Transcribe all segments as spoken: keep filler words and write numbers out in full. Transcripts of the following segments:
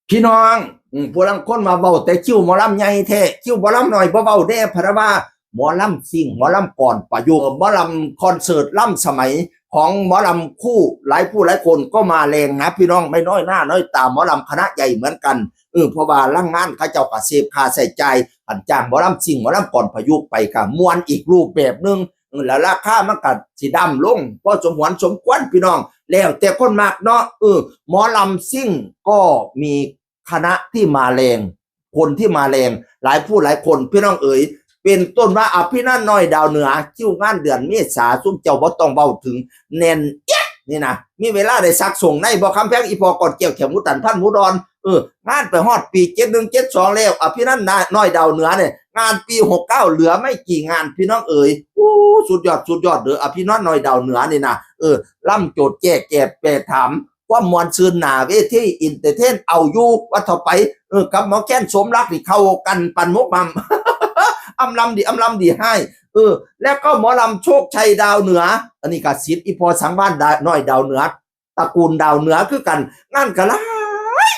พี่น้อง อืม ผู้ลางคนมาเว้าแต่คิวหมอลำใหญ่แท้ คิวหมอลำน้อยบ่เว้าแน่ พะนะว่า หมอลำซิ่ง หมอลำก่อนประยุกต์ หมอลำคอนเสิร์ตลำสมัยของหมอลำคู่ หลายผู้หลายคนก็มาแรงนะพี่น้อง ไม่น้อยหน้าน้อยตา หมอลำคณะใหญ่เหมือนกัน เออ เพราะว่าแรงงานเขาเจ้าก็เซฟค่าใช้จ่าย อันจ้างหมอลำซิ่ง หมอลำก่อนประยุกต์ไปก็ม่วนอีกรูปแบบหนึ่ง เออ แล้วราคามันก็สิดำลง พอสมหวนสมควรพี่น้อง แล้วแต่คนมักเนาะ เออ หมอลำซิ่งก็มีคณะที่มาแรง คนที่มาแรง หลายผู้หลายคนพี่น้องเอ๋ย เป็นต้นว่าอภินันท์น้อยดาวเหนือ คิวงานเดือนเมษา ซุมเจ้าบ่ต้องเว้าถึง แน่นเอี๊ยดนี่นะ มีเวลาได้ซักส่งในบ่ คำแพง อีพ่อก่อนแก้ว แขกหมูตัน พันหมูดอน เออ งานไปฮอดปีเจ็ดหนึ่งเจ็ดสองแล้ว อภินันท์น้อยดาวเหนือเนี่ย งานปีหกเก้าเหลือไม่กี่งานพี่น้องเอ๋ย โอ้ สุดยอด สุดยอดเด้อ อภินันท์น้อยดาวเหนือนี่นะ เออ ลำโจทย์แก้แกบแปรถาม ความม่วนซื่นหน้าเวที เอนเตอร์เทนเอาอยู่ ว่าเถาะไป เออ กับหมอแคน สมรักนี่เข้ากันปานหมกหม่ำ อำลำดี อำลำดีให้ เออ แล้วก็หมอลำโชคชัยดาวเหนือ อันนี้ก็ศิษย์อีพ่อสังวาลน้อยดาวเหนือ ตระกูลดาวเหนือคือกัน งานก็หลา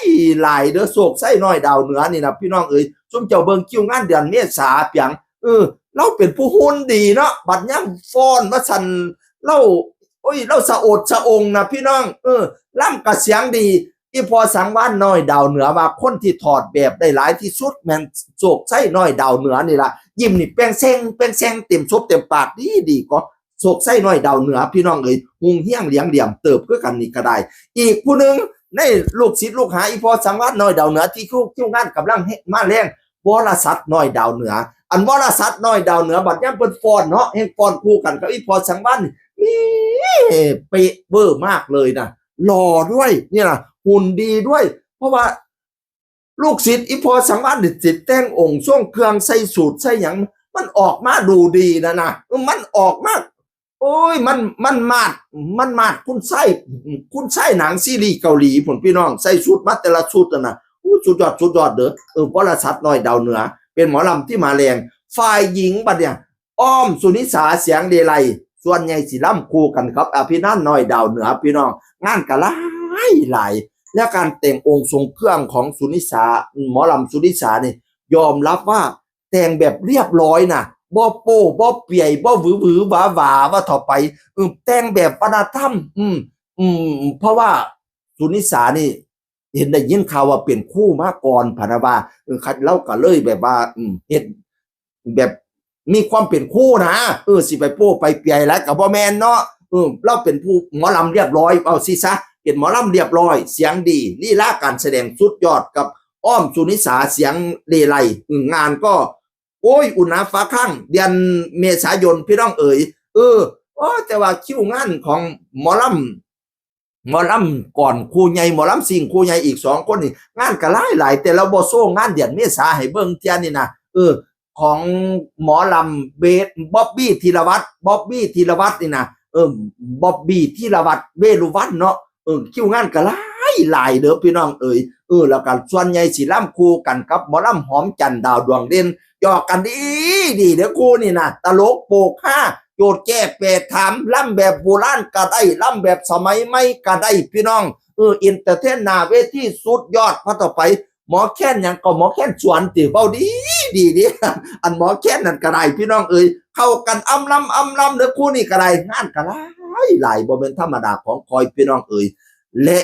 ย หลายเด้อ โชคชัยน้อยดาวเหนือนี่นะพี่น้องเอ๋ย ซุมเจ้าเบิ่งคิวงานเดือนเมษาเปียง เออ ลาวเป็นผู้หุ่นดีเนาะ บัดยามฟ้อนว่าซั่น ลาว โอ้ย ลาวสะโอดสะองนะพี่น้อง เออ ลำก็เสียงดี อีพ่อสังวาลน้อยดาวเหนือว่าคนที่ถอดแบบได้หลายที่สุดแม่นโชคชัยน้อยดาวเหนือนี่ล่ะ ยิ้มนี่แป้งแซง แป้งแซง เต็มซบเต็มปาก ดีดีก็ โชคชัยน้อยดาวเหนือพี่น้องเอ๋ย ฮุ่งเฮี้ยงเหลียงเหลี่ยมเติบคือกันนี่ก็ได้ อีกผู้หนึ่งในลูกศิษย์ลูกหาอีพ่อสังวาลน้อยดาวเหนือที่คิว คิวงานกำลังเฮ็ดมาแรง วรศักดิ์น้อยดาวเหนือ อันวรศักดิ์น้อยดาวเหนือ บัดยามเพิ่นฟ้อนเนาะ แฮ่งฟ้อนคู่กันกับอีพ่อสังวาลนี่ มีเป๊ะเวอร์มากเลยนะ หล่อด้วย เนี่ยนะ หุ่นดีด้วย เพราะว่า ลูกศิษย์อีพ่อสังวาลนี่สิแต่งองค์ทรงเครื่อง ใส่สูทใส่หยัง มันออกมาดูดีนะนะ มันออกมา โอ้ย มัน มันมาด มันมาดคุณไส้ คุณไส้หนังซีรีส์เกาหลีพุ้นพี่น้อง ใส่ชุดมาแต่ละชุดน่ะนะ อู้ สุดยอด สุดยอดเด้อ เออ วรศักดิ์น้อยดาวเหนือ เป็นหมอลำที่มาแรง ฝ่ายหญิงบัดเนี่ย อ้อมสุนิสา เสียงเลไล ส่วนใหญ่สิลำคู่กันครับ อภินันท์น้อยดาวเหนือพี่น้อง งานก็หลายหลาย และการแต่งองค์ทรงเครื่องของสุนิสา หมอลำสุนิสานี่ ยอมรับว่าแต่งแบบเรียบร้อยนะ บ่โป้ บ่เปียย บ่หวือหวือหวาหวา ว่าเถาะไป เออ แต่งแบบวัฒนธรรม อืม อืม เพราะว่าสุนิสานี่ เห็นได้ยินข่าวว่าเป็นครูมาก่อนพะนะว่า เออ คัน ลาวก็เลยแบบว่า อืม เฮ็ดแบบมีความเป็นครูนะ เออ สิไปโป้ไปเปียยหลายก็บ่แม่นเนาะ เออ ลาวเป็นผู้หมอลำเรียบร้อย เอาสิซะ เป็นหมอลำเรียบร้อย เสียงดี ลีลาการแสดงสุดยอดกับอ้อมสุนิสา เสียงเลไล เออ งานก็ โอ้ย อุ่นหนาฟ้าข้าง เดือนเมษายนพี่น้องเอ๋ย เออ โอ้ แต่ว่าคิวงานของหมอลำ หมอลำก่อนคู่ใหญ่ หมอลำซิ่งคู่ใหญ่อีกสองคนนี่ งานก็หลายหลาย แต่ลาวบ่โชว์งานเดือนเมษาให้เบิ่งเทื่อนี่นะ เออ ของหมอลำเบส บ๊อบบี้ธีรวัฒน์ บ๊อบบี้ธีรวัฒน์นี่นะ เออ บ๊อบบี้ธีรวัฒน์ เวรุวัฒน์เนาะ เออ คิวงานก็หลายหลายเด้อพี่น้องเอ๋ย เออ แล้วก็ส่วนใหญ่สิลำคู่กันกับหมอลำหอมจันทร์ดาวดวงเด่น หยอกกันดีดีเด้อคู่นี่นะ ตลกโปกฮา โจทย์แก้แปดถาม ลำแบบโบราณก็ได้ ลำแบบสมัยใหม่ก็ได้พี่น้อง เออ เอนเตอร์เทนหน้าเวทีสุดยอด พาต่อไป หมอแคนหยังก็หมอแคนสวนติ เว้าดีดีเด้ อันหมอแคนนั่นก็ได้พี่น้องเอ๋ย เข้ากันอำลำอำลำเด้อคู่นี่ก็ได้ งานก็หลายหลาย บ่แม่นธรรมดาของข้อยพี่น้องเอ๋ย และ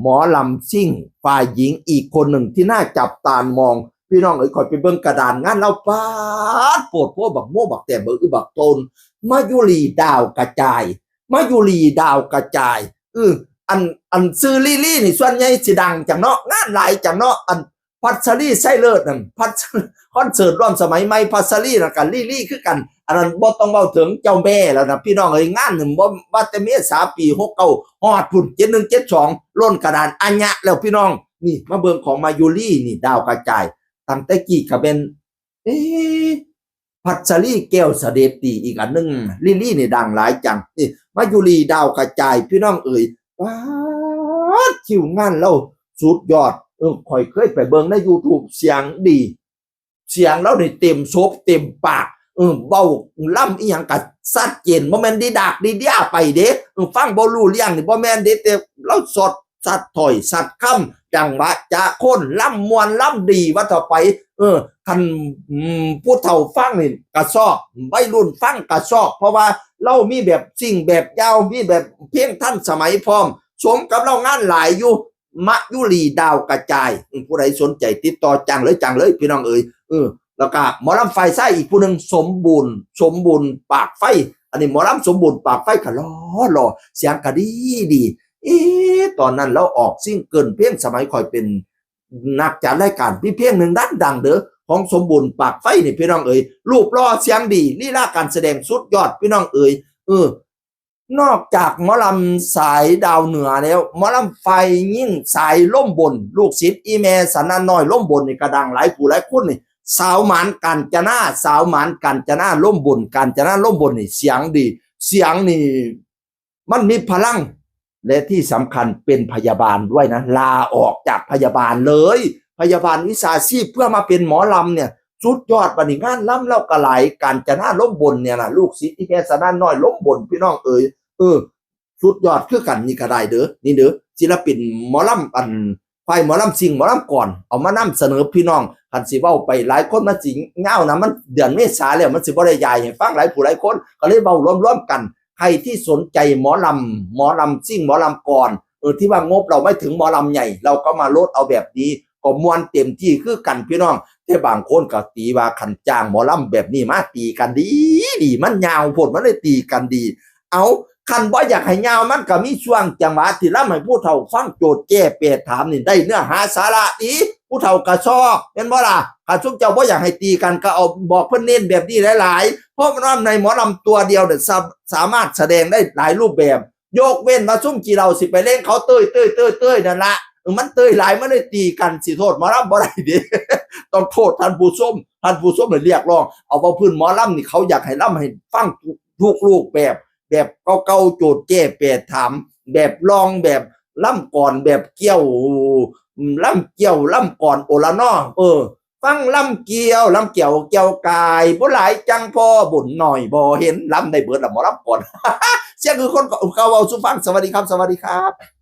หมอลำซิ่งฝ่ายหญิงอีกคนหนึ่งที่น่าจับตามอง พี่น้องเอ๋ย ข้อยไปเบิ่งกระดานงานลาว ป๊าด โพดโพบักโมบักแตน บักอึบักโตน มายุรีดาวกระจาย มายุรีดาวกระจาย เออ อัน อันชื่อลีลีนี่ส่วนใหญ่สิดังจังเนาะ งานหลายจังเนาะ อันพัชรีไส้เลิศนั่น พัช- คอนเสิร์ตร่วมสมัยใหม่พัชรีนั่นก็ลีลีคือกัน อันนั้นบ่ต้องเว้าถึงเจ้าแม่แล้วนะพี่น้องเอ๋ย งานนี่บ่ว่าแต่เมษาปีหกเก้า ฮอดพุ้นเจ็ดหนึ่งเจ็ดสอง ล้นกระดานอะยะแล้วพี่น้อง นี่มาเบิ่งของมายุรีนี่ดาวกระจาย ตั้งแต่กี้ก็เป็น เอ๊ะ พัชรีแก้วเสด็จติ อีกอันหนึ่ง ลีลีนี่ดังหลายจัง นี่ มายุรีดาวกระจายพี่น้องเอ๋ย ป๊าด คิวงานลาวสุดยอด เออ ข้อยเคยไปเบิ่งในยูทูบ เสียงดี เสียงลาวนี่เต็มซบเต็มปาก เออ เว้าลำอีหยังก็ชัดเจน บ่แม่นดีดากดีเดียไปเด้ เออ ฟังบ่รู้เรื่องนี่บ่แม่นเด้ แต่ลาวสอด สัดถ้อยสัดคำ จังหวะจะคนล่ำม่วนล่ำดีว่าต่อไป เออ คัน อืม ผู้เฒ่าฟังนี่กะชอบ วัยรุ่นฟังกะชอบ เพราะว่าลาวมีแบบซิ่งแบบยาว มีแบบเพลงทันสมัยพร้อม สมกับลาวงานหลายอยู่ มะยุรีดาวกระจาย อืม ผู้ใดสนใจติดต่อจ้างเลย จ้างเลย พี่น้องเอ๋ย เออ แล้วก็หมอลำฝ่ายชายอีกผู้หนึ่ง สมบูรณ์ สมบูรณ์ปากไฟ อันนี้หมอลำสมบูรณ์ปากไฟก็หล่อหล่อ เสียงก็ดีดี เอ๊ะ ตอนนั้นลาวออกซิงเกิลเพลงสมัยข้อยเป็นนักจัดรายการ มีเพลงหนึ่งดังๆ เด้อ ของสมบูรณ์ปากไฟนี่ พี่น้องเอ๋ย รูปหล่อเสียงดี ลีลาการแสดงสุดยอด พี่น้องเอ๋ย เออ นอกจากหมอลำสายดาวเหนือแล้ว หมอลำฝ่ายหญิงสายลมบน ลูกศิษย์อีแม่สนั่นน้อยลมบนนี่ก็ดังหลายผู้หลายคนนี่ สาวหมานกาญจนา สาวหมานกาญจนาลมบน กาญจนาลมบนนี่เสียงดี เสียงนี่ มันมีพลัง และที่สำคัญเป็นพยาบาลด้วยนะ ลาออกจากพยาบาลเลย พยาบาลวิชาชีพเพื่อมาเป็นหมอลำเนี่ย สุดยอด บัดนี้งานลำลาวก็หลาย กาญจนาลมบนเนี่ยนะ ลูกศิษย์อีแม่สนั่นน้อยลมบน พี่น้องเอ๋ย เออ สุดยอดคือกัน นี่ก็ได้เด้อ นี่เด้อ ศิลปินหมอลำ อัน ฝ่ายหมอลำซิ่งหมอลำก่อน เอามานำเสนอพี่น้อง คันสิเว้าไปหลายคนมันสิยาวนะ มันเดือนเมษาแล้ว มันสิบ่ได้ยายให้ฟังหลายผู้หลายคน ก็เลยเว้ารวมๆกัน ใครที่สนใจหมอลำ หมอลำซิ่งหมอลำก่อน เออ ที่ว่างบเราไม่ถึงหมอลำใหญ่ เราก็มาลดเอาแบบนี้ ก็ม่วนเต็มที่คือกันพี่น้อง แต่บางคนก็ตีว่าคันจ้างหมอลำแบบนี้มาตีกันดีดี มันยาวโพด มันเลยตีกันดี เอา คันบ่อยากให้ยาว มันก็มีช่วงจังหวะที่ลำให้ผู้เฒ่าฟัง โจทย์แก้แปดถามนี่ ได้เนื้อหาสาระดี ผู้เฒ่าก็ชอบ แม่นบ่ล่ะ คันซุมเจ้าบ่อยากให้ตีกันก็เอาบอกเพิ่นเน้นแบบนี้หลายๆ เพราะมันว่าในหมอลำตัวเดียวเนี่ยสา- สามารถแสดงได้หลายรูปแบบ ยกเว้นว่าซุมขี้เหล้าสิไปเล่นเขาเต้ยเต้ยเต้ยเต้ยนั่นละ เออ มันเต้ยหลาย มันเลยตีกัน สิโทษหมอลำบ่ได้เด้ ต้องโทษท่านผู้ชม ท่านผู้ชมเลยเรียกร้อง เอาว่าพื้นหมอลำนี่เขาอยากให้ลำให้ฟังทุกทุกรูปแบบ แบบเก่าๆ โจทย์แก้แปดถาม แบบลอง แบบลำก่อน แบบเกี่ยว อืม ลำเกี่ยว ลำก่อน โอละนอ เออ ฟังลำเกี่ยว ลำเกี่ยว เกี่ยวกาย บ่หลายจังพอ บุญหน่อยบ่เห็น ลำได้เบิดละหมอลำก่อน เสียงคือคนเก่า เว้าสู่ฟัง สวัสดีครับ สวัสดีครับ